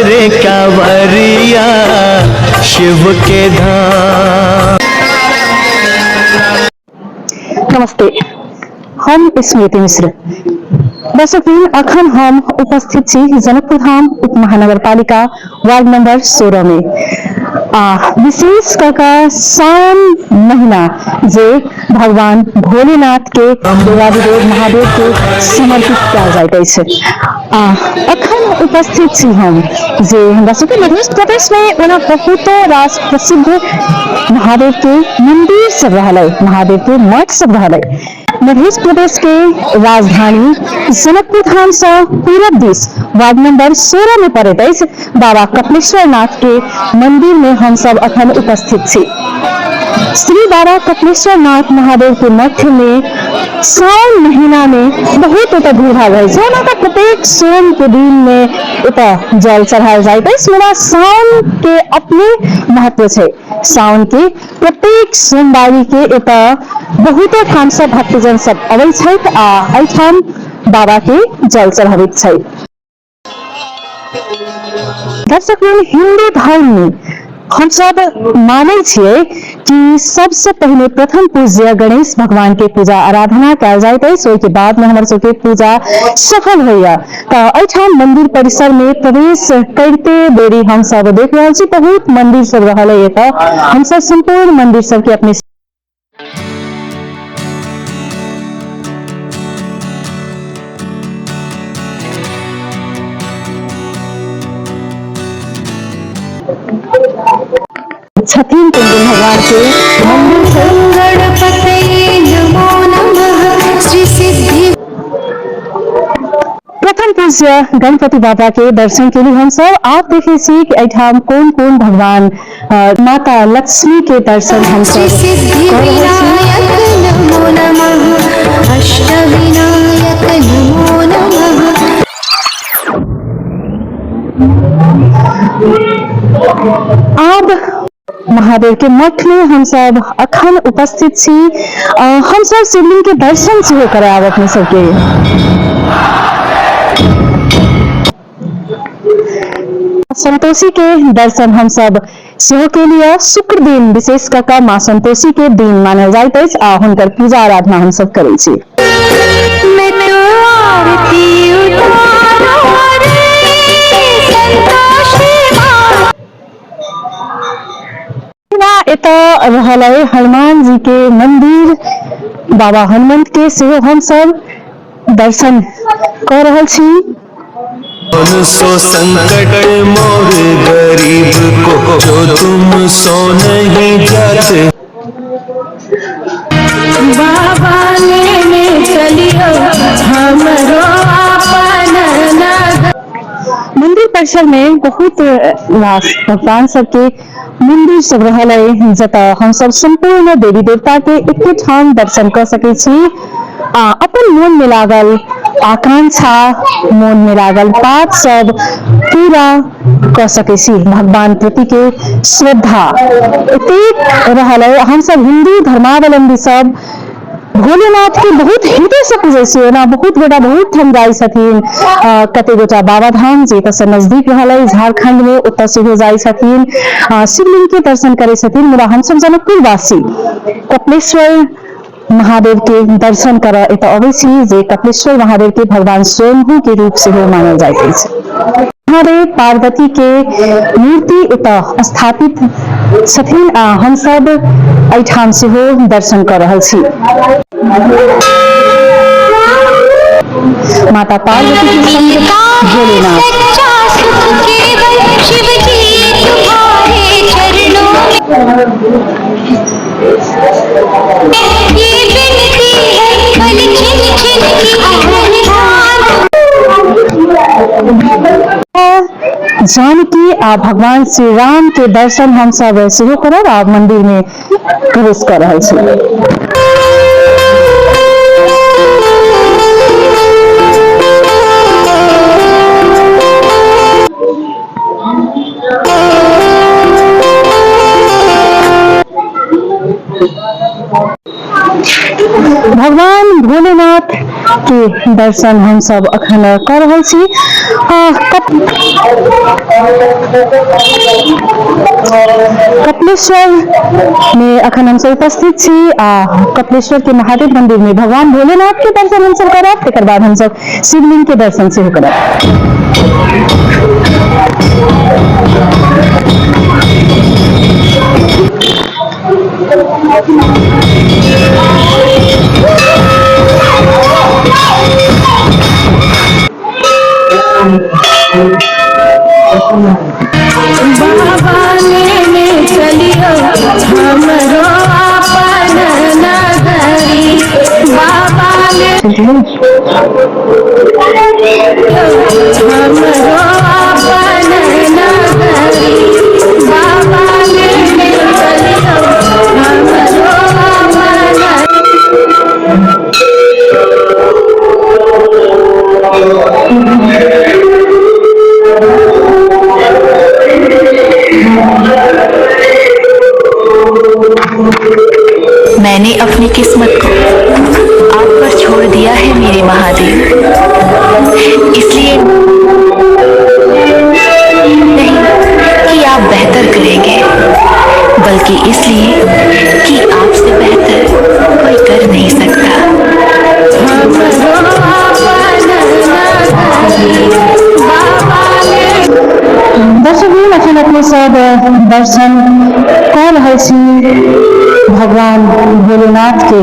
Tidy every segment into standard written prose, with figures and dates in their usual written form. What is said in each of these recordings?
भरे कांवरिया शिव के धाम। नमस्ते, हम स्मृति मिश्र। दर्शकवृन्द, अखन हम उपस्थित छी जनकपुर धाम उप महानगरपालिका वार्ड नंबर 16 में। आ विशेष कऽ कऽ सावन महीना जे भगवान भोलेनाथ के देवाधिदेव महादेव के समर्पित कयल जाइत अछि। आ अखन उपस्थित छी हम जे हमरा सबके मधेश प्रदेश में ओना बहुतो रास प्रसिद्ध महादेव के मंदिर सब रहल अइ, महादेव के मठ सब रहल अइ। मधेश प्रदेश के राजधानी जनकपुर धाम सँ पूरब दिस वार्ड नंबर 16 में पड़ैत अछि बाबा कपिलेश्वर नाथ के मंदिर में हम सब अखन उपस्थित छी। श्री बाबा कपिलेश्वर नाथ महादेव के मठ में सावन महीना में बहुत एतऽ भीड़ भाड़ रहै छै। ओना तऽ प्रत्येक सोम के दिन में एतऽ जल चढ़ायल जाइत अछि, मुदा सावन के अपने महत्व छै। सावन के प्रत्येक सोमवारी के एतऽ बहुतो ठाम सँ भक्तजन सब अबै छथि आ एहिठाम बाबा के जल चढ़ाबैत छथि। दर्शकगण, हिन्दू धर्म में हमसब मानै छियै कि सबसे पहिने प्रथम पूज्य गणेश भगवान के पूजा आराधना कयल जाइत अछि, ओहिके बाद में हमर सबके पूजा सफल होइया। तऽ एहिठाम मंदिर परिसर में प्रवेश करिते देरी हमसब देख रहल छी बहुत मंदिर सब रहल है एतऽ। हमसब संपूर्ण मंदिर सबके अपने छथिन कुंदन भगवान के मंदिर छै। गणपतये नमो नमः श्री सिद्धि प्रथम पूज्य गणपति बाबा के दर्शन के लिए हम सब आप देखे छी कि एहिठाम कोन कोन भगवान माता लक्ष्मी के दर्शन हम श्री सब सिद्धि कऽ रहल छी। विनायक नमो नमः अष्टविनायक नमो नमः। आब महादेव के मठ में हम सब अखन उपस्थित छी। हम सब शिवलिंग के दर्शन सेहो करायब अपने सबके। संतोषी के दर्शन हम सब सेहो के लिए। शुक्र दिन विशेष कऽ कऽ माँ संतोषी के दिन मानल जाइत अछि आ हुनकर पूजा आराधना हम सब करै छी। मैं तो आरती उतारो रे संतोषी माँ। एतऽ रहल अइ हनुमान जी के मंदिर, बाबा हनुमंत के सेहो हम सब दर्शन कऽ रहल छी। सो संकट मोर गरीब को जो तुम सो नहीं जाते। बाबा लेने चलियो हमरो अपन नगर। मंदिर परिसर में बहुत रास भगवान सबके मंदिर सब रहल अइ, जतऽ हम सब संपूर्ण देवी देवता के एके ठाम दर्शन कऽ सकै छी आ अपन मोन में लागल आकांक्षा, मोन में लागल बात सब पूरा कऽ सकै छी। भगवान प्रति के श्रद्धा एतेक रहल अइ। हम सब हिंदू धर्मावलंबी सब भोलेनाथ के बहुत हृदय से पूजै छियै। ओना बहुत गोटा बहुत ठाम जाइ छथिन, कते गोटा बाबा धाम जे एतऽ से नजदीक रहल अइ झारखंड में ओतऽ सेहो जाइ छथिन, शिवलिंग के दर्शन करै छथिन, मुदा हमसब जनकपुरवासी कपिलेश्वर महादेव के दर्शन करऽ एतऽ अबै छी, जे कपिलेश्वर महादेव के भगवान स्वयंभू के रूप सेहो मानल जाइत अछि। महादेव पार्वती के मूर्ति एतऽ स्थापित छथिन आ हमसब एहिठाम सेहो दर्शन कऽ रहल छी। माता पार्वती के संग भोलेनाथ। सच्चा सुख केवल शिव जी तुम्हारे चरणों में। ये विनती है पल छिन छिन की रहमान। जानकी आ भगवान श्री राम के दर्शन हम सब सेहो करब आ मंदिर में प्रवेश कर रहल छी। भगवान भोलेनाथ के दर्शन हम सब अखन कऽ रहल छी। कपिलेश्वर में अखन हम सब उपस्थित छी आ कपिलेश्वर के महादेव मंदिर में भगवान भोलेनाथ के दर्शन हम सब करब, तकर बाद हम सब शिवलिंग के दर्शन सेहो करब। बाबा लेने चलियो हमरो अपन नगरी, बाबा ले हमरो अपन नगरी, बाबा लेने चलियो हमरो अपन। मैंने अपनी किस्मत को आप पर छोड़ दिया है मेरे महादेव, इसलिए नहीं कि आप बेहतर करेंगे, बल्कि इसलिए कि आपसे बेहतर कोई कर नहीं सकता। हमरो अपन नगरी, बाबा ले। दर्शकवृन्द, अखन अपने सब दर्शन कऽ रहल छी भगवान भोलेनाथ के।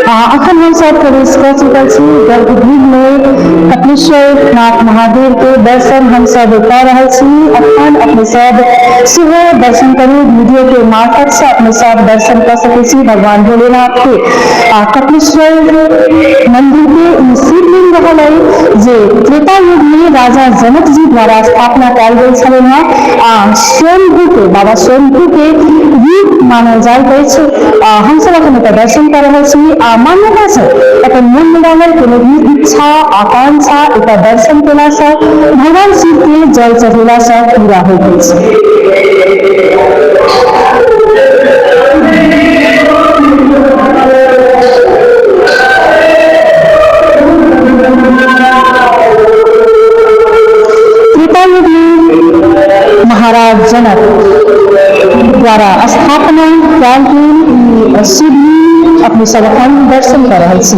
आ अखन हम सब प्रवेश कऽ चुकल छी गर्भगृह में। कपिलेश्वर नाथ महादेव के दर्शन हम सब कऽ रहल छी। अखन अपने सब सेहो दर्शन करू, वीडियो के मार्फत से अपने सब दर्शन कऽ सकै छी भगवान भोलेनाथ के। आ कपिलेश्वर मंदिर के ई शिवलिंग रहल अइ जे त्रेता युग में राजा जनक जी द्वारा स्थापना कयल गेल छलनि हेँ आ स्वयंभू के बाबा स्वयंभू के रूप मानल जाइत अछि। आ हमसब अखन एतऽ दर्शन कऽ रहल छी आ मान्यता छै अपन मन में लागल कोनो भी इच्छा आकांक्षा एतऽ दर्शन केला से भगवान शिव के जल चढ़ेला से पूरा होइत अछि। त्रेता युग में महाराज जनक द्वारा स्थापना कयल गेल ई शिवलिंग अपने सब अखन दर्शन कऽ रहल छी।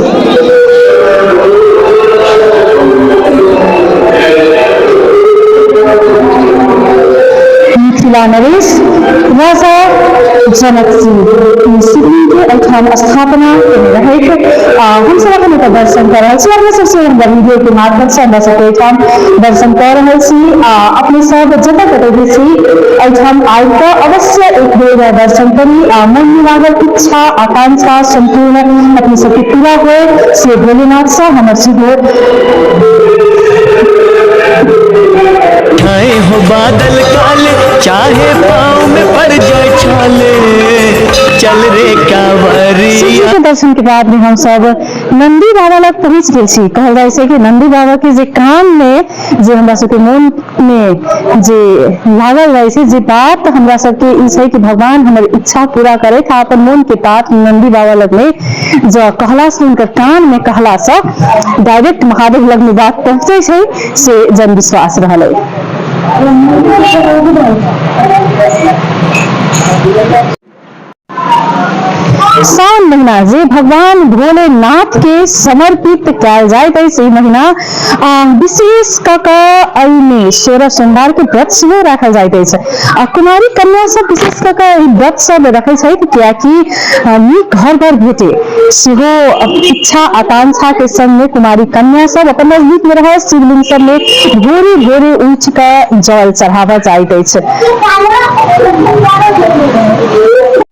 मिथिला नरेश राजा जनक जी ई शिवलिंग के एहिठाम स्थापना केने रहैत। आ हमसब अखन एतऽ दर्शन कऽ रहल छी। अपने सब से हमरा वीडियो के माध्यम से हमरा सबके एहिठाम दर्शन कऽ रहल छी आ अपने सब जतऽ कतौ भी छी एहिठाम आबि कऽ अवश्य एक बेर दर्शन करी आ मन में लागल इच्छा आकांक्षा संपूर्ण अपने सबके पूरा होय से भोलेनाथ से हमर सेहो। छाए हो बादल काले, चाहे पाँव में पड़ जाए छाले, चल रे कांवरिया। शिवजी के दर्शन के बाद में हम सब नंदी बाबा लग पहुंच गेल छी। कहल जाइ छै कि नंदी बाबा के जे कान में जे हमरा सबके मन में जे लागल रहै छै, जे बात हमरा सबके ई छै कि भगवान हमर इच्छा पूरा करे, आ अपन मन के बात नंदी बाबा लग में जँ कहला से हुनकर कान में कहला से डायरेक्ट महादेव लग में बात पहुंचे छै, से जनविश्वास रहल अइ। सावन महीना जे भगवान भोलेनाथ के समर्पित कयल जाइत अछि, ई महीना विशेष कऽ कऽ एहिमे 16 सोमवार के व्रत सेहो राखल जाइत अछि। आ कुमारी कन्या सब विशेष कऽ कऽ ई व्रत सब रखै छथि, कियाकि नीक घर बर भेटे सेहो इच्छा आकांक्षा के संग में कुमारी कन्या सब अपन नजदीक में रहल शिवलिंग सब में भोरे भोरे उठि कऽ जल चढ़ाबऽ जाइत अछि।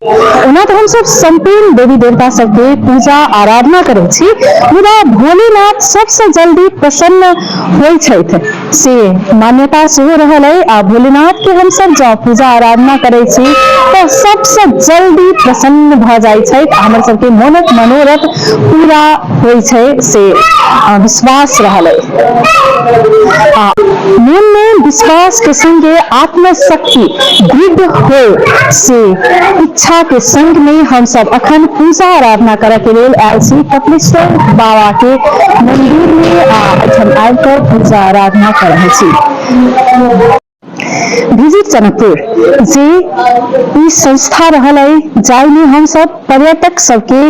ओना तऽ हमसब संपूर्ण देवी देवता सबके पूजा आराधना करै छी, मुदा भोलेनाथ सबसँ जल्दी प्रसन्न होइ छथि से मान्यता सेहो रहल अइ। आ भोलेनाथ के हमसब जँ पूजा आराधना करै छी तऽ सबसँ जल्दी प्रसन्न भऽ जाइ छथि आ हमर सबके मोनक मनोरथ पूरा होइ छै से विश्वास रहल अइ। आ मन में विश्वास के संगे आत्मशक्ति दृढ़ हो से इच्छा के संग में हम सब अखन पूजा आराधना करऽ के लेल आयल छी कपिलेश्वर बाबा के मंदिर में आ एहिठाम आबि कऽ पूजा आराधना कऽ रहल छी। विजिट जनकपुर जे ई संस्था रहल अइ जाहिमे हमसब पर्यटक सबके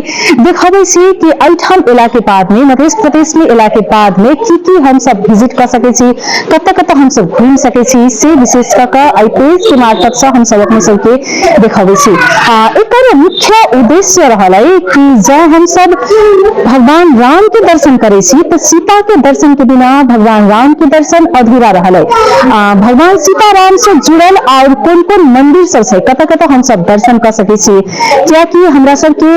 देखबै छी कि एहिठाम एला के बाद में, मध्य प्रदेश में एला के बाद में की की हमसब विजिट कऽ सकै छी, कतऽ कतऽ हमसब घुमि सकै छी, से विशेष कऽ कऽ एहि पेज के मार्फत सँ हमसब अपने सबके देखबै छी। आ एकर मुख्य उद्देश्य रहल अइ कि जँ हमसब भगवान राम के दर्शन करै छी तऽ सीता के दर्शन के बिना भगवान राम के दर्शन अधूरा रहल अइ। आ भगवान सीताराम से जुड़ल आओर कोन कोन मंदिर सब छै, कतऽ कतऽ हमसब दर्शन कऽ सकै छी, कियाकि हमरा सबके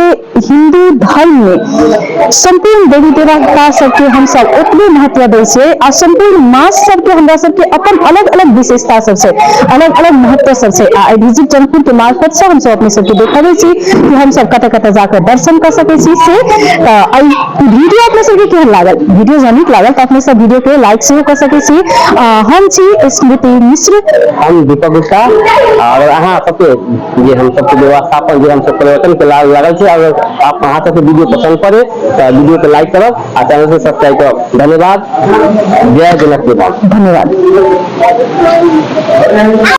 हिंदू धर्म में संपूर्ण देवी देवता सबके हमसब ओतबे महत्व दै छियै आ संपूर्ण मास सबके हमरा सबके अपन अलग अलग विशेषता सब छै, अलग अलग महत्व सब छै। आ एहि विजिट जनकपुर के मार्फत से हमसब अपने सबके देखबै छी कि हमसब कतऽ कतऽ जाकऽ दर्शन कऽ सकै छी। से तऽ एहि वीडियो अपने सबके केहन लागल? वीडियो जँ नीक लागल तऽ अपने सब वीडियो के लाइक सेहो कऽ सकै छी। हम छी स्मृति मिश्र, हम दीपक गुप्ता और अहाँ सबके जे हम सबके व्यवस्थापन जे हम सब परिवर्तन के लागल छी। अगर आप अहाँ सबके वीडियो पसंद पड़े तऽ वीडियो के लाइक करब आ चैनल के सब्सक्राइब करब। धन्यवाद। जय जनकपुर धाम। धन्यवाद।